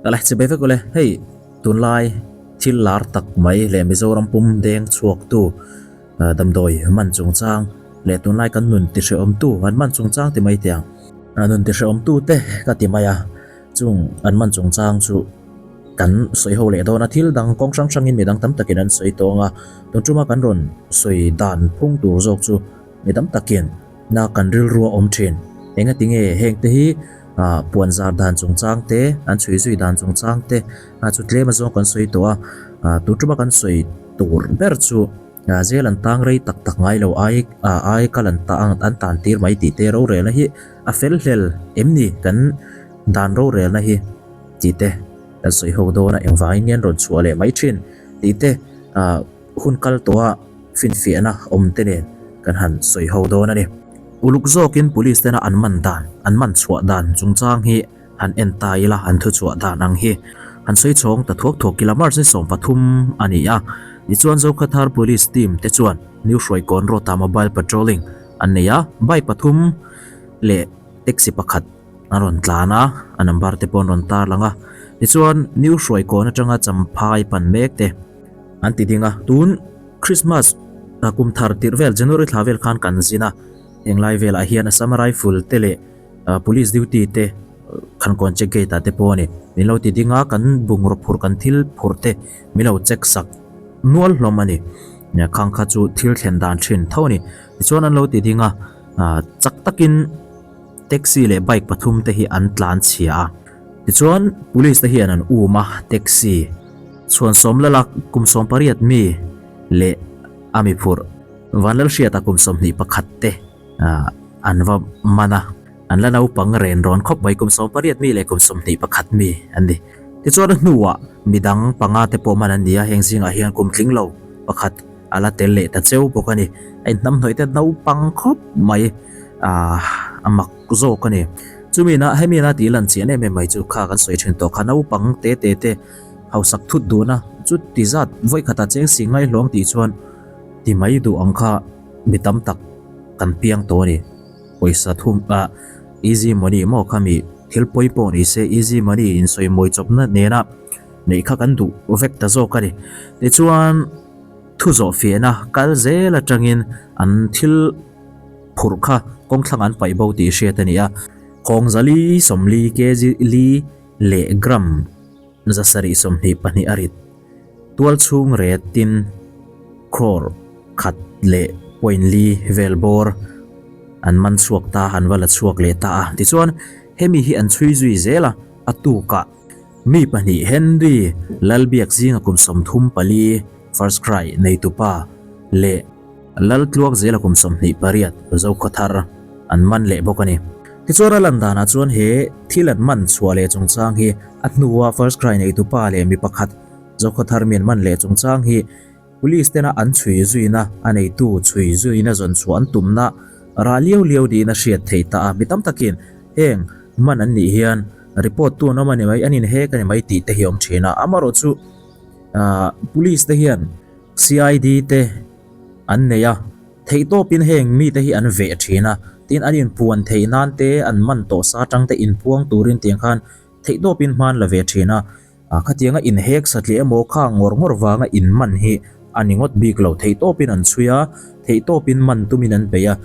Ka la chibai vek ule, hei tunlai thil lar tak mai leh Mizoram pum deng chhuaktu damdawi man chungchang leh tunlai kan nun ti hrehawmtu an man chungchang ti mai teh ang. Nun ti hrehawmtu te ka ti mai a, chung an man chungchang chu kan sawi ho leh dawn a, thil dang kawng hrang hrangin midang tam takin an sawi tawng a, tun tuma kan rawn sawi dan phung tur zawk chu mi tam takin na kan rilru a awm thin. Engati nge heng te hi puan zar dan chungchang te, an chhui zui dan chungchang te chu tlem azawng kan sawi tawh a, tun tuma kan sawi tur ber chu jail an tang rei tak tak ngai lo ai ai kal an an tan tir mai tih te rorelna hi a fel hlel em ni kan dan rorelna hi tih te kan sawi ho dawn a, engvangin nge an rawn chhuah leh mai thin tih te hun kal tawha finfiahna awm te nen kan han sawi ho dawn a ni. Uluk zawkin police tena an man dan, an man chhuah dan chungchang hi han en ta ila an thu chhuah dan ang hi han sawi chhawng ta thuak thuak ila March ni 13 a ni a. Tichuan Zokhathar Police team te chuan New Hruaikawn Road ah mobile patrolling an nei a, bike pathum leh taxi pakhat an rawn tlan a, a number te pawh an rawn tarlang a. Tichuan New Hruaikawn atanga Champhai pan mek te an ti ding a, tun Christmas kum thar tirh vel January thla vel khan kan zin a, henglai velah hian Assam Rifle te leh Police duty te Khankawn check gate ah te pawh a ni. Min lo ti ding a, kan bungraw phurh kan thil phurh te min lo check sak nual hlawm a ni. Khang kha chu thil thlen dan thin tho a ni. Tichuan an lo ti ding a, chak takin taxi leh bike pathum te hi an tlan chhia a. Tichuan police te hian an um a, taxi chhuan sawm lala kum 18 mi leh a mi phurh Vanlalhriata kum 21 te an va man a, an la naupang ren rawn khawp mai kum 18 mi leh kum 21 mi an ni. Tichuan a hnuah midang panga te pawh man an ni a, heng zingah hian kum tling lo pakhat a la tel leh ta cheu bawk a ni. A inhnamhnawih te naupang khawp mai a mak zawk a ni. Chumi na hemi na tih lan chian em em mai chu kha kan sawi thin tawh kha naupang te te te hausak thut duhna chu ti zat vawi khatah cheng si ngaihlawng tih chuan ti mai duh ang kha mi tam tak kan piang tawh a ni. Pawisa thum ah easy money maw kha mi thil pawi pawh ni se easy money in sawi mawi chawpna nena neih kha kan duh vek ta zawk a ni. Tichuan thu zawh fiahna kal zel atangin an thil phurh kha kawng thlang an paih bo tih hriat a ni a. Khawng zali 40 kg li leh gram 722 a rit. Tual chhung ret tin crore khat leh point li vel bawr an man chhuak ta, an va la chhuak leh ta a. Tichuan, hemi hi an chhui zui zel a, a tukah mi pahnih Henry Lalbiak zinga kum 34 First Cry neitupa leh Laltluak zela kum 28 Zokhawthar an man leh bawk a ni. Tichuan a lan danah chuan he thil an man chhuah leh chungchang hi a hnua First Cry neitupa leh mi pakhat Zokhawthar mi an man leh chungchang hi Police tena an chhui zuina a neitu chhui zuina zawn chhuah an tumna rah liau liau niin a hriat theih ta a. Mi tam takin heng man an nih hian report tu an awm a ni mai, an inhek a ni mai tih te hi a awm thin a. Amaherawhchu Police te hian CID te an nei a, theihtawpin heng mite hi an veh thin a, tin an inpuan theih nan te an man tawh sa atang te inpuang turin tiang khan theihtawpin hman la ve thin a, khatianga inhek satliah emaw kha ngawr ngawr vanga inman hi a ni ngawt bik lo, theihtawpin an chhui a, theihtawpin man tumin an bei a,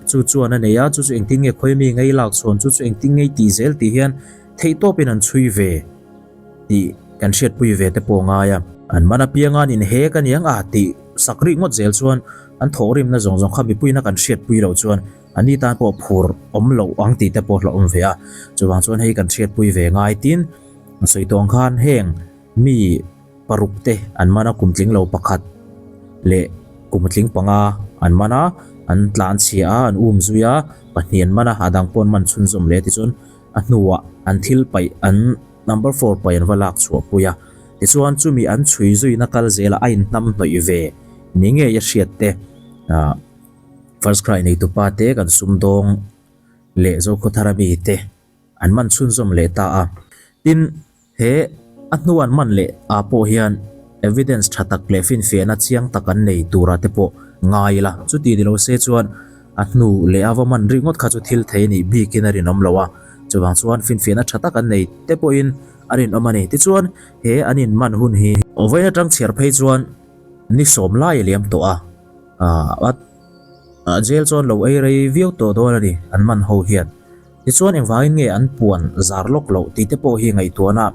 chu chuan a nei a, chu chu engtin nge khawi mi ngei lak chhawn, chu chu engtin ngei tih zel tih hian theihtawpin an chhui ve. Tih kan hriatpui ve te pawh ngai a. An man apianga an inhek a niang a tih sak rih ngawt zel chuan an thawhrimna zawng zawng kha mipuiin a kan hriatpui loh chuan an ni tan pawh phur awm loh ang tih te pawh hlauhawm ve a. Chuvang chuan hei kan hriatpui ve ngai tin a sawi tawh ang khan heng mi paruk te an man a kum tling lo pakhat leh kum tling panga an man a, an tlan chhia a, an um zui a, pahnih an man a, a dang pawh an man chhunzawm leh tichuan a hnuah an thil paih an Number four paih an va lak chhuah pui a, tichuan chumi an chhui zuina kal zelah a inhnam hnawih ve ni ngei a hriat te ah First Cry neitupa te kan sumdawng leh Zokhawthara mi te an man chhunzawm leh ta a. Tin, he a hnu an man leh ah pawh hian evidence tha tak leh finfiahna chiang tak an nei tura te pawh ngai ila, chuti ni lo se chuan A hnu leh a va man ringawt kha chu thil thei a nih bikin a rinawm lo a, chuvang chuan finfiahna tha tak an nei te pawhin a rinawm a ni. Tichuan, he an inman hun hi vawiin atang chhiar phei chuan ni sawm lai a liam tawh a, a jail chuan lo ei rei viau tawh dawn a ni an man ho hian. Tichuan engvangin nge an puan zar lawk loh tih te pawh hi ngaihtuahna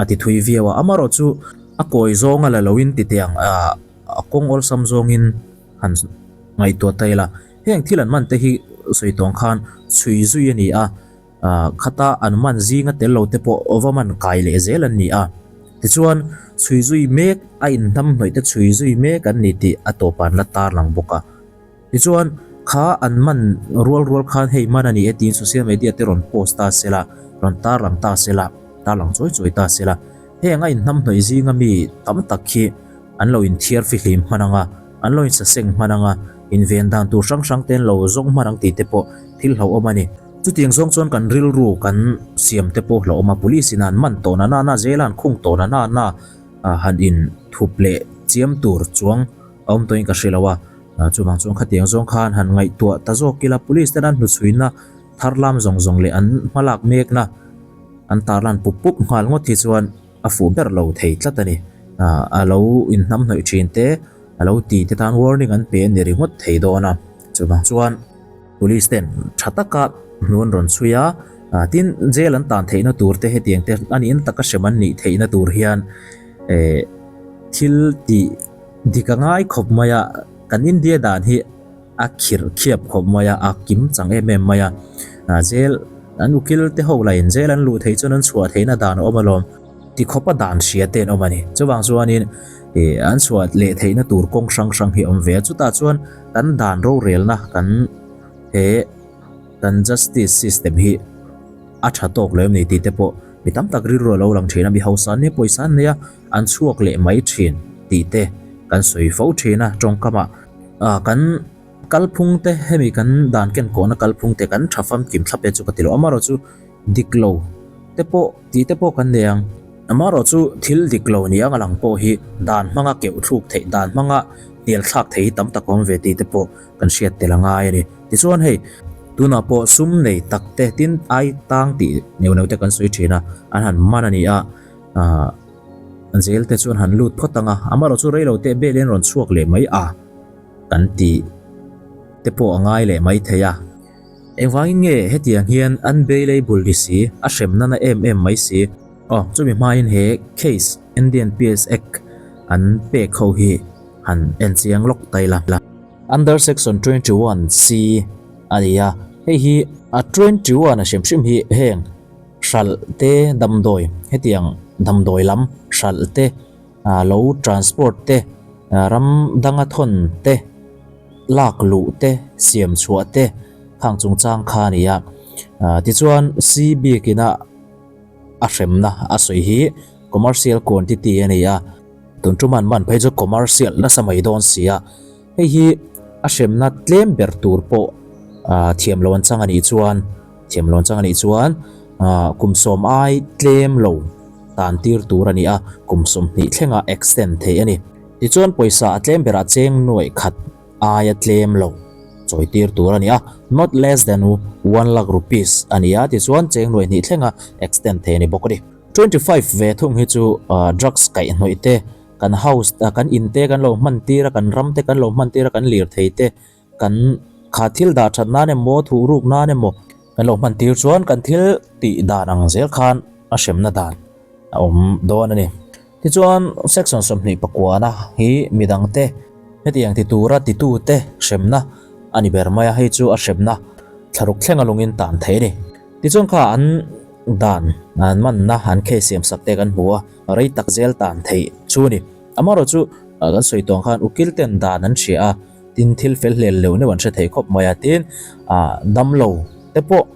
a ti thui viau a, amaherawh chu a kawi zawnga la loin ti teh ang a kawng awlsam zawngin han ngaihtuah ta ila. Heng thil an man te hi sawi tawng khan chhui zui a ni a, khata an man zinga tel lo te pawh va man kai leh zel an ni a. Tichuan chhui zui mek a inhnamhnawih te chhui zui mek an ni tih a tawpah an la tarlang bawk a. Tichuan, kha an man rual rual khan hei man a ni e tiin social media te rawn post ta se la, rawn tarlang ta se la, tarlang chawi chawi ta se la, heng a inhnamhnawih zinga mi tam tak hi an lo inthiar fihlim hman ang a, an lo insaseng hman ang a, inven dan tur hrang hrang te an lo zawng hman ang tih te pawh thil hlauhawm a ni. Chutiang zawng chuan kan rilru kan siam te pawh hlauhawm a, police in an man tawh na na na, jail a an khung tawh na na na han inthup leh chiam tur chuang a awm tawhin ka hre lo a. Chuvang chuan khatiang zawng khan han ngaihtuah ta zawk ila police ten an hnuchhuina thar lam zawng zawng leh an hmalak mekna an tarlan pup pup nghal ngawt hi chuan a fuh ber lo thei tlat a ni. A lo inhnamhnawih thin te, a lo ti te tan warning an pe a ni ringawt thei dawn a. Chuvang chuan police ten tha taka hnu an rawn chhui a, tin jail an tan theihna tur te hetiang te a niin taka hrem an nih theihna tur hian thil tih Dik a ngai khawp mai a, kan India dan hi a khirh khiap khawp mai a, a kim chang em em mai a. Jail an ukil te ho lahin jail an luh theih chuan an chhuah theihna dan a awm alawm. Ti khawpa dan hria te an awm a ni. Chuvang chuanin ih an chhuah leh theihna tur kawng hrang hrang hi a awm ve a. Chutah chuan kan dan rorelna kan he kan justice system hi a tha tawk lo em ni tih te pawh mi tam tak rilru a lo lang thin a. Mi hausa an nia pawisa an nei a. An chhuak leh mai thin tih te kan sawi fo thin a tawngkamah kan kalphung te hemi kan dan ken kawhna kalphung te kan tha famkim thlap e chu ka ti lo amaherawh chu dik lo te pawh tih te pawh kan nei ang amaherawh chu thil dik lo ni ang a lang pawh hi dan hmanga keuh thluk theih dan hmanga hnial thlak theih hi tam tak a awm ve tih te pawh kan hriat tel a ngai a ni tichuan hei tunah pawh sum nei tak te tin ai tang tih neuh neuh te kan sawi thin a an han man a ni a. Ahh zel te chuan han lut phawt ang a, amaherawh chu reilo teh bel in rawn chhuak leh mai a kan tih te pawh a ngai leh mai thei a. Engvangin nge hetiang hian an bailable ni si, a hrem nana em em mai si. Aw chumi hmain he case Indian PS Act an pek ho hi han en chiang lawk ta ila. Under section 21 C a ni a, hei hi a 21 a hrim hrim hi heng Hralh te damdawi, hetiang damdawi lam hralh te, lo transport te, ram danga thawn te, lak luh te, siam chhuah te khang chungchang kha a ni a. Tichuan C biakina a hremna a sawi hi commercial quantity a ni a, tun tum an man phei chu commercial nasa mai dawn si a. Hei hi a hremna tlem ber tur pawh thiam lo an chang a nih chuan thiam lo an chang a nih chuan kum sawm ai tlem lo tan tir tur a ni a, kum 20 thlenga extend theih a ni. Tichuan pawisa a tlem berah cheng nuaih khat aia tlem lo chawi tir tur a ni a, not less than one lakh rupees a ni a, tichuan cheng nuaih hnih thlenga extend theih a ni bawk a ni. 25 ve thung hi chu drugs kaihhnawih te Kan house a kan in te kan lo hman tir a, kan ram te kan lo hman tir a, kan lirthei te kan kha thil dah that nan emaw thuh ruk nan emaw kan lo hman tir chuan kan thil tih dan ang zel khan a hremna dan a awm dawn a ni. Tichuan section 20 pakuana hi midang te hetiang ti tura titu te hremna a ni ber mai a, hei chu a hremna thlaruk thlenga lungin tan thei a ni. Tichuan kha an dan an manna an case siam sak te kan hmu a. Rei tak zel tan theih chu a ni. Amaherawh chu kan sawi tawng khan ukil ten dan an hria a, tin thil fel hlel leuh neuh an hre thei khawp mai a, tin damlo te pawh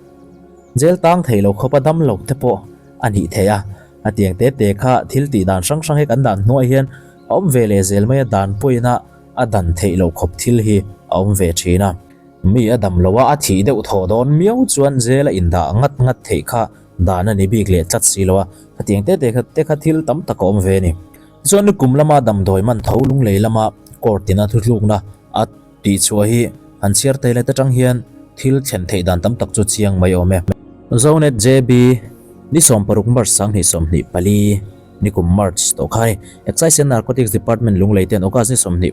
jail tang thei lo khawpa damlo te pawh a nih theih a, a tiang te te kha thil tih dan hrang hrang hi kan dan hnuaiah hian a awm ve leh zel mai a, dan pawhin a a dan theih loh khawp thil hi a awm ve thin a. Mi a dam lo a, a thih deuh thaw dawn miau chuan jail a indah ngat ngat theih kha Dan a ni bik leh tlat si lo a, khatiang te te kha te kha thil tam tak a awm ve a ni. Tichuan nikum lama damdawi man tho lunglei lama court ina thutlukna a tihchhuah hi han chhiar thei let atang hian thil thlen theih dan tam tak chu chiang mai awm e. Zonet JB. Ni 16 March 2024, nikum March tawh kha ni. Excise and Narcotics Department Lunglei ten August ni 26,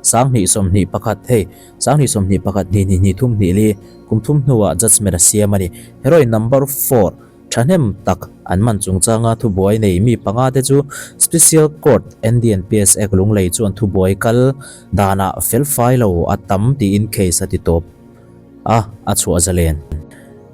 2021 hei 2021 hnih hnih hnih thum hnih li kum thum hnuah judgement a siam a ni. Heroin number four thahnem tak an man chungchanga thubuai nei mi panga te chu Special Court NDNPS Act Lunglei chuan thubuai kal danah felfai lo a tam tiin case a ti tawp a, a chhuah zalen.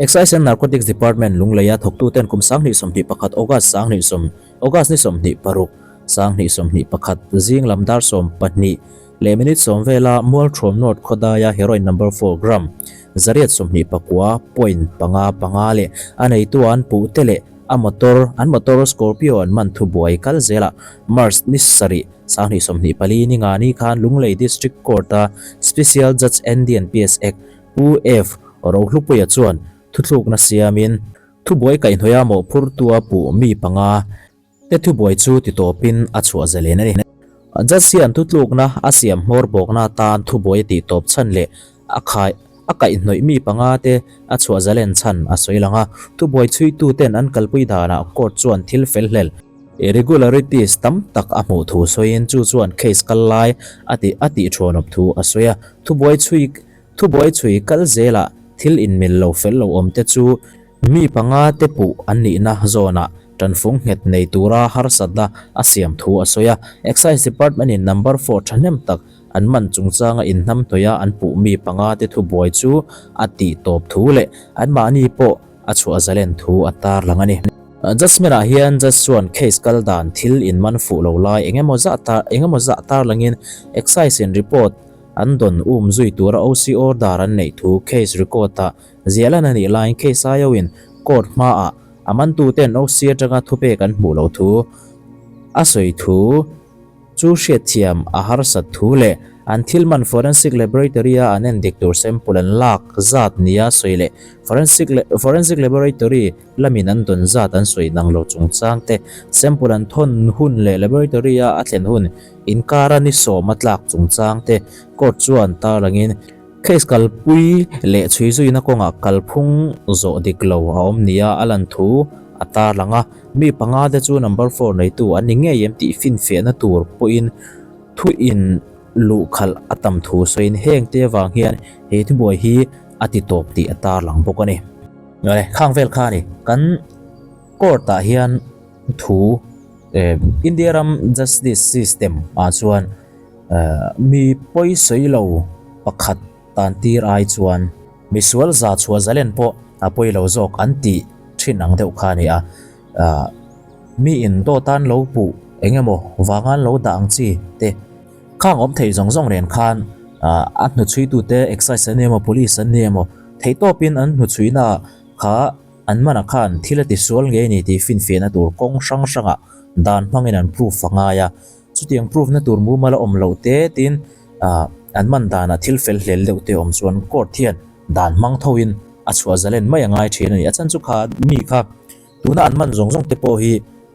Excise and Narcotics Department Lungleia thawktuten kum 2021 August 20 August ni 26, 2021 zing lam dar 12 leh minute 10 vela Mualṭhuam North khawdaia heroin number four gram 129 point panga panga leh a neitu an puh te leh a motor an motor Scorpio an man thubuai kal zelah March ni sarih 2024 ni nga ni khan Lunglei District Court-a Special Judge ND and PS Act Pu F Rohlupuia chuan thuthlukna siamin Thubuai kaihhnawih a mawhphurtu a puh mi panga te thubuai chu titawpin a chhuah zalen a ni. Judge hian thutlukna a siam hmawr bawkna atan thubuai a tihtawp chhan leh a khai a kaihhnawih mi panga te a chhuah zalen chhan a sawi lang a. Thubuai chhuitu ten an kalpui danah court chuan thil fel hlel, irregularities, tam tak a hmuh thu sawiin chu chuan case kal lai a tih a tihthuanawp thu a sawi a. Thubuai chhui Thubuai chhui kal zelah thil inmil lo fel lo awm te chu mi panga te puh an nihna zawnah tanfung nghet nei tura harsatna a siam thu a sawi a. Excise Department in number four thahnem tak an man chungchanga inhnamhnawih a an puh mi panga te thubuai chu a tih tawp thu leh anmahni pawh a chhuah zalen thu a tarlang a ni. Judgement ah hian judge chuan case kal dan thil inman fuh lo lai engemaw zah tar engemaw zah tarlangin Excise in report An dawn um zui tura OC order an neih thu case record-ah ziahlan a nih laiin case aiawhin court hmaah a mantuten OC atanga thupek an hmuh loh thu a sawi thu chu hriatthiam a harsat thu leh an thil man forensic laboratory-a an endik tur sample an lak zat nia sawi leh forensic forensic laboratory lamin an dawn zat an sawi nang lo chungchang te sample an thawn hun leh laboratory-a a thlen hun Inkara ni sawma tlak chungchang te court chuan tarlangin case kalpui leh chhui zuina kawngah kalphung zawh dik lo a awm nia a lan thu a tarlang a, mi panga te chu number four neitu an ni ngei em tih finfiahna tur pawhin thu in luhkhalh a tam thu sawiin heng te avang hian he thubuai hi a ti tawp tih a tarlang bawk a ni. Awle, khang vel kha a ni. Kan court ah hian thu India ram justice system ah chuan mi pawi sawi lo pakhat tan tir ai chuan misual za chhuah zalen pawh a pawi lo zawk an tih thin ang deuh kha a ni a. Mi in dawt an lo puh eng emaw vang an lo dah ang chi te khang awm thei zawng zawng nen khan a hnuchhuitute excise an ni emaw police an ni emaw theihtawpin an hnuchhuina kha An mana khan thil a tisual ngei ni tih finfiahna tur kawng hrang hrangah dan hmangin an proof a ngai a, chutiang proof na tur mumal a awm loh te tiin an man danah thil fel hlel deuh te awm chuan court hian dan hmang thoin a chhuah zalen mai a ngai thin a ni. A chhan chu kha mi kha tuna an man zawng zawng te pawh hi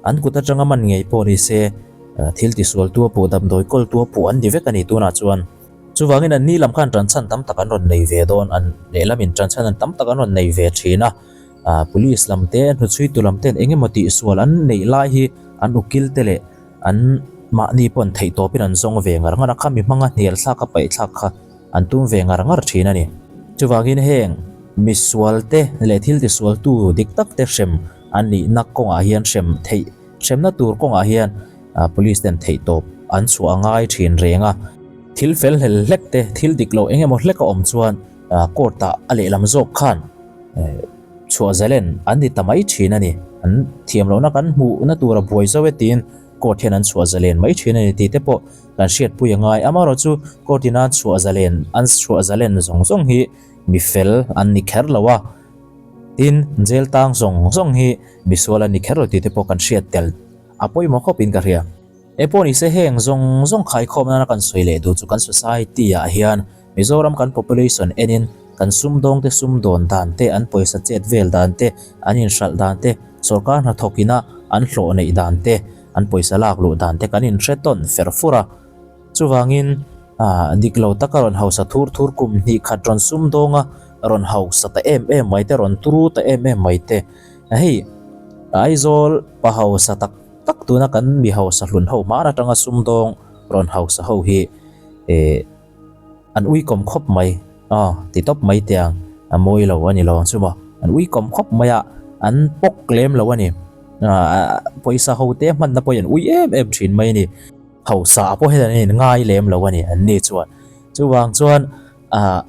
an kut atanga man ngei pawh ni se thil tisual tu a puh damdawi kawl tu a puh an ni vek a ni tunah chuan. Chuvangin an ni lam khan tanchhan tam tak an rawn nei ve dawn, an lehlamin tanchhan an tam tak an rawn nei ve thin a, police lam te, hnuchhuitu lam ten eng emaw tihsual an neih lai hi an ukil te leh an mahni pawh an theih tawpin an zawng ve ngar ngar a, khami hmanga hnial thlak a paih thlak kha an tum ve ngar ngar thin a ni. Chuvangin heng misual te leh thil tisualtu dik tak te hrem an nihna kawngah hian hrem theih hremna tur kawngah hian police ten theih tawp an chhuah a ngai thin reng a. Thil fel hlel hlek te, thil dik loh eng emaw hlek a awm chuan court ah a lehlam zawk khan chhuah zalen an ni ta mai thin a ni. An thiam lohna kan hmuhna tura buai zo e tiin court hian an chhuah zalen mai thin a ni tih te pawh kan hriatpui a ngai. Amaherawhchu court ina chhuah zalen an chhuah zalen zawng zawng hi mi fel an ni kher lo a, tin jail tang zawng zawng hi misual an ni kher lo tih te pawh kan hriat tel a pawimawh khawpin ka hria. He pawh ni se heng zawng zawng khaikhawm nana kan sawi leh duh chu kan society ah hian Mizoram kan population enin kan sumdawng te sumdawn dan te an pawisa chet vel dan te an inhralh dan te sorkar hnathawk ina an hlawh neih dan te an pawisa lak luh dan te kan inhre tawn fer fur a chuvangin ah dik lo taka rawn hausa thur thur kum hnih khat rawn sumdawnga rawn hausa ta em em mai te rawn turu ta em em mai te hei. Aizawl pa hausa tak tak tuna kan mi hausa hlun ho hmar atanga sumdawng rawn hausa ho hi eh an uikawm khawp mai aw ti tawp mai teh ang a mawi lo a ni lo ang chu maw an uikawm khawp mai a an pawk lem lo a ni ah pawisa ho te hmanna pawh hi an ui em em thin mai a ni hausa pawh hian an inngai lem lo a ni an ni chuan chuvang chuan ah.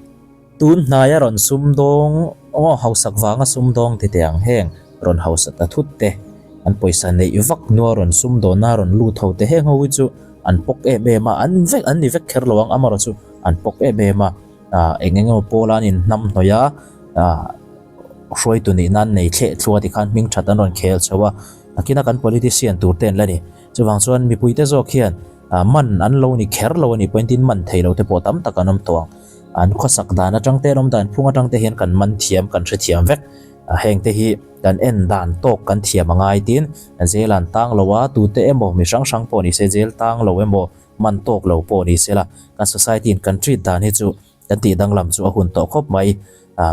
Tun hnaia rawn sumdawng aw hausak vanga sumdawng ti teh ang heng rawn hausa ta thut te, an pawisa neih vak hnua rawn sumdawnna rawn lut ho te heng ho hi chu an pawk em em a, an vek an ni vek kher lo ang amarawh chu an pawk em em a, ah eng eng emaw pawla an inhnam hnawih a, ah hruaitu nih nan nei thleh thlua tikhan hming that an rawn khel chho a, nakina kan politician tur te an la ni. Chuvang chuan mipuite zawk hian ah man an lo ni kher lo a nih pawhin tin man thei lo te pawh tam tak an awm tawh ang. An khawsak dan atang te an awm dan phung atang te hian kan man thiam kan hrethiam vek. Heng te hi kan en dan tawk kan thiam a ngai tin jail an tang lo a tute emaw mi hrang hrang pawh ni se jail tang lo emaw man tawk lo pawh ni se la kan society in kan treat dan hi chu kan tih danglam chu a hun tawh khawp mai.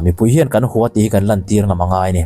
Mipui hian kan hua tih hi kan lantir ngam a ngai a ni.